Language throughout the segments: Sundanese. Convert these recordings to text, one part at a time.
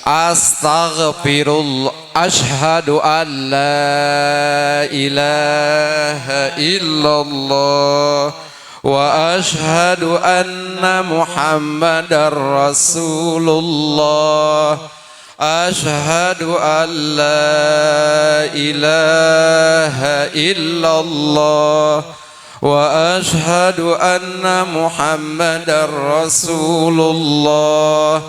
Astaghfirullah. Ashhadu an la ilaha illallah wa ashhadu anna Muhammadar Rasulullah. Ashhadu an la ilaha illallah wa ashhadu anna Muhammadar Rasulullah.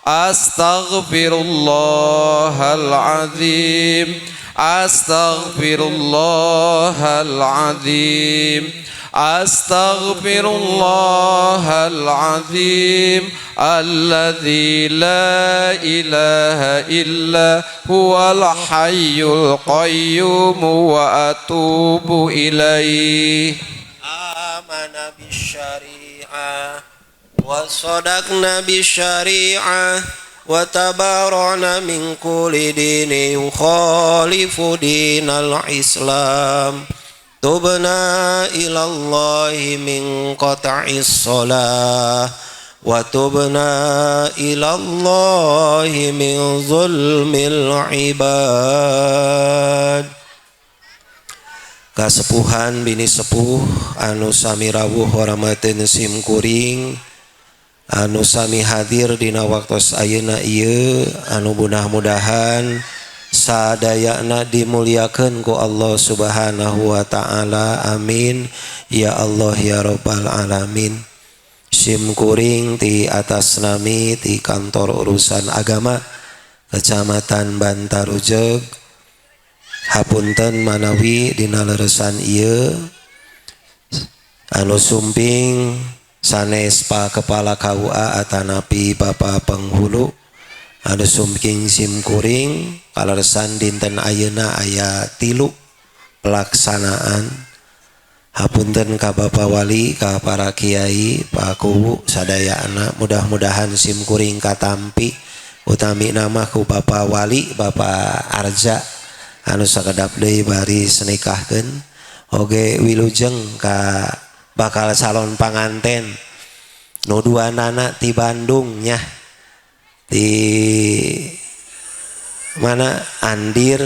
Astaghfirullahal azim, astaghfirullahal azim, astaghfirullahal azim alladzi la ilaha illa huwal hayyul qayyum wa atubu ilaih. Amana bisyari'ah wa sadaqna bisyari'ah wa tabara'na min kulli dini yukhalifu dinal Islam. Tubna ilallahi min qat'is shalah wa tubna ilallahi min zulmil ibad. Kasepuhan bini sepuh anu sami rawuh horamateun sim kuring anu sami hadir dina waktos ayeuna ieu anu mudah-mudahan sadayana dimuliakeun ku Allah Subhanahu wa taala. Amin ya Allah ya rabbal alamin. Sim kuring ti atas nami ti kantor urusan agama Kecamatan Bantarujeg, hapunten manawi dina leresan ieu anu sumping sanes Pak Kepala KUA atanapi Bapak Penghulu anu sumping sim kuring kaleresan dinten ayeuna aya 3 pelaksanaan. Hapunten ka Bapak Wali, ka para kiai, Pak Kuwu sadayana, mudah-mudahan sim kuring katampi utami nama ku Bapak Wali, Bapak Arja anu sakedap deui baris nikahkeun, oge wilujeng ka bakal calon panganten nu duanana ti Bandung nya, di mana Andir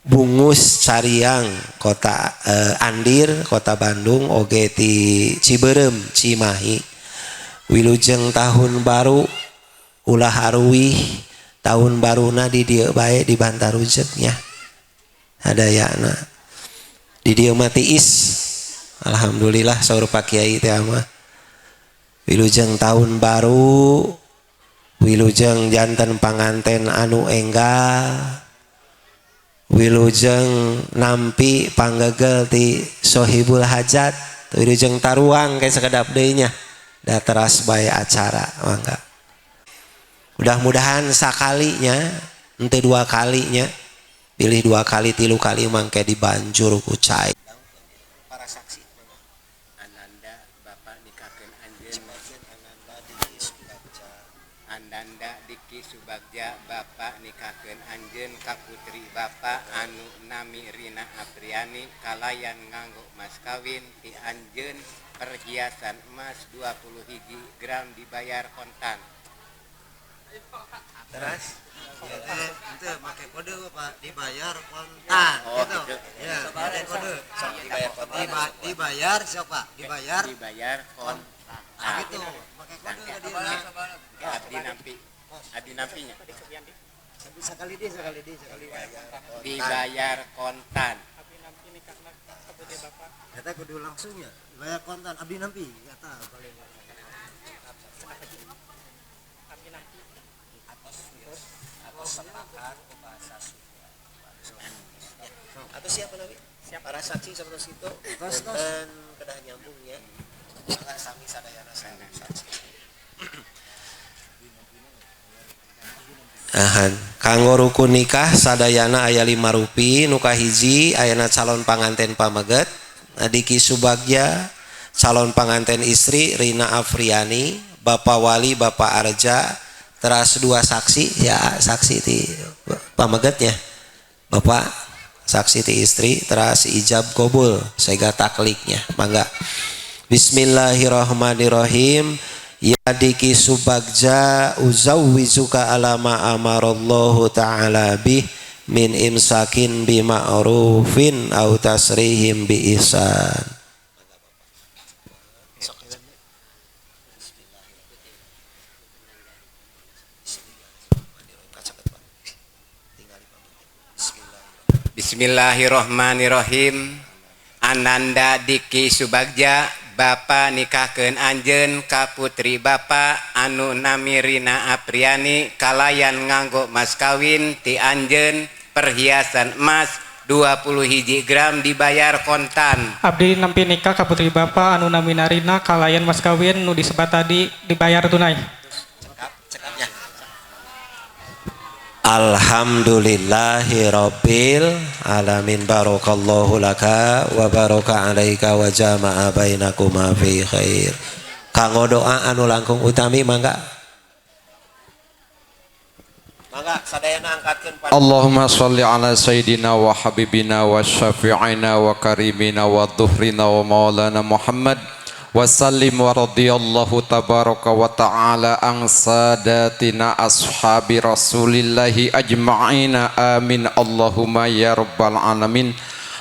Bungus Cariang kota Andir kota Bandung, oge ti Ciberem Cimahi. Wilujeng tahun baru, ulah aruwih tahun baruna di dieu bae di Bantarujeg nya, hadayana di dieu mah tiis, alhamdulillah. Saur Pak Kiai teh mah wilujeng tahun baru, wilujeng janten panganten anu enggal, wilujeng nampi panggegel ti sohibul hajat, wilujeng taruang kayak sekedap deui nya, da teras bae acara. Mangga, mudah-mudahan sakalinya ente dua kalinya, pilih dua kali tilu kali mangke dibanjur ku cai. Para saksi. Ananda, Bapak nikahkeun anjeun. Ananda Diki Subagja. Ananda Diki Subagja, Bapak nikahkeun anjeun ka putri Bapak anu nami Rina Apriani kalayan nganggo mas kawin ti anjeun perhiasan emas 20 hiji gram dibayar kontan. Terus itu pakai kode, Pak, dibayar kontan. Oh, gitu. Gitu. Ya, pakai kode. Dibayar kontan. Dibayar siapa? Dibayar. Dibayar kontan. Nah, gitu. Pakai kode tadi. Ya, abdi nampi. Abdi nampinya. Sekali deh, sekali deh, sekali. Dibayar kontan. Kata kudu langsung ya, dibayar kontan. Abdi nampi, kata paling. Sepakat bahasa Sunda. Atau siapa nabi? Para saksi seperti itu. Dan kedah nyambungnya. Maka sami sadayana sami saksi. Ahan, kanggo rukun nikah sadayana aya 5 rupi. Nu kahiji ayana calon panganten pameget Diki Subagja, calon panganten istri Rina Afriani, Bapak Wali, Bapak Arja, teras 2 saksi ya, saksi ti pamegetnya Bapak, saksi ti istri, teras ijab kobul sehingga takliknya. Mangga. Bismillahirrahmanirrahim. Ya Diki Subagja uzawwizuka ala ma amarallahu ta'ala bih min imsakin bi ma'rufin au tasrihim bi ihsan. Bismillahirrahmanirrahim. Ananda Diki Subagja, Bapak nikahkeun anjeun ka putri Bapak anu nami Rina Apriani kalayan nganggo mas kawin ti anjeun perhiasan emas 20 hiji gram dibayar kontan. Abdi nampi nikah ka putri Bapak anu nami Rina kalayan mas kawin nu disebat tadi dibayar tunai. Alhamdulillahirabbil alamin, barakallahu laka wa baraka alaika wa jama'a bainakuma fi khair. Kanggo doa anu langkung utami mangga. Mangga sadayana angkatkeun. Allahumma shalli ala sayidina wa habibina wa syafi'ina wa karimina wa dhuhrina wa maulana Muhammad wasallim wa radhiyallahu tabaraka wa ta'ala an sadatina ashabi rasulillahi ajma'ina amin. Allahumma ya rabbal alamin.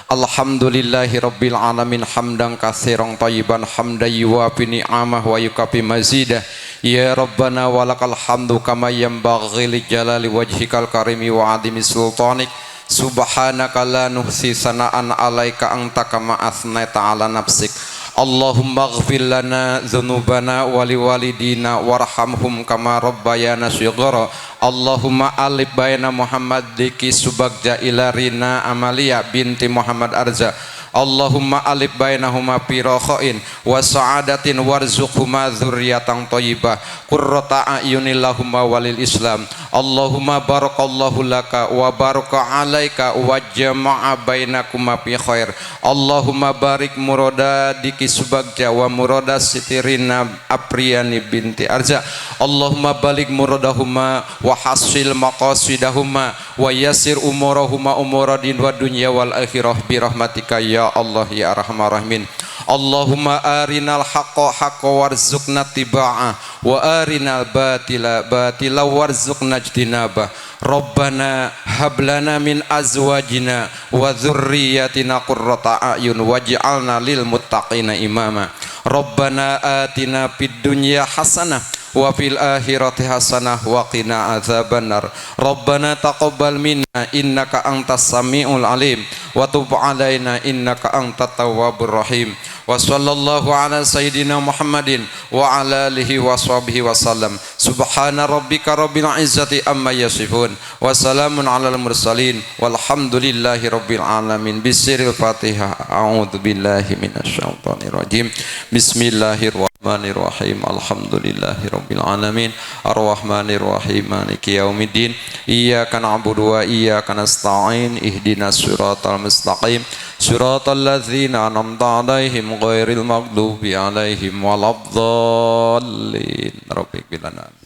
Alhamdulillahi rabbil alamin hamdan katsiran thayyiban hamdan yuwafi ni'amah wa yukafi mazidah. Ya rabbana walakal hamdu kama yanbaghi li jalali wajhikal karimi wa 'azimi sultanik. Subhanaka la nuhsi sana'an 'alaika anta kama asnaita 'ala nafsik. Allahumma ighfir lana dzunubana wa liwalidina warhamhum kama rabbayana shighara. Allahumma alif baina Muhammad Diki Subagja ila Rina Amalia binti Muhammad Arza. Allahumma alif bainahuma fi rakhain wa sa'adatin warzuqhuma dzurriyyatan thayyibah qurrata a'yunil lahumma walil Islam. Allahumma barakallahu laka wa baraka alaika wa jama'a bainakuma fi khair. Allahumma barik murada Diki Subagja wa murada Siti Rina Apriani binti Arza. Allahumma balik muradahuma wa hasil maqasidahuma wa yassir umurahuma umuradin wa dunya wal akhirah bi rahmatika ya Allah ya arhamar rahimin. Allahumma arinal haqqa haqqa warzuqna tiba'ah wa arinal batila batila warzuqna ijtinabah. Rabbana hab lana min azwajina wa dzurriyyatina qurrata a'yun waj'alna lil muttaqina imama. Rabbana atina fid dunya hasanah wa fil akhirati hasanah wa qina adzabannar. Rabbana taqabbal minna innaka antas samiul alim wa tub alaina innaka antat tawwabur rahim. Wa sallallahu ala sayyidina Muhammadin wa ala alihi wa sahbihi wasallam. Subhana rabbika rabbil izzati amma yasifun wa salamun alal mursalin walhamdulillahi rabbil alamin. Bisiril Fatihah. A'udzu billahi minasyaitonir rajim. Bismillahirrahmanirrahim. Alhamdulillahi rabbil alamin. Arrahmanir rahim. Maliki yaumiddin. Iyyaka na'budu wa iyyaka nasta'in. Ihdinas siratal mustaqim. Siratal ladzina an'amta 'alaihim ghairil maghdubi 'alaihim waladdallin. Rabbil alamin.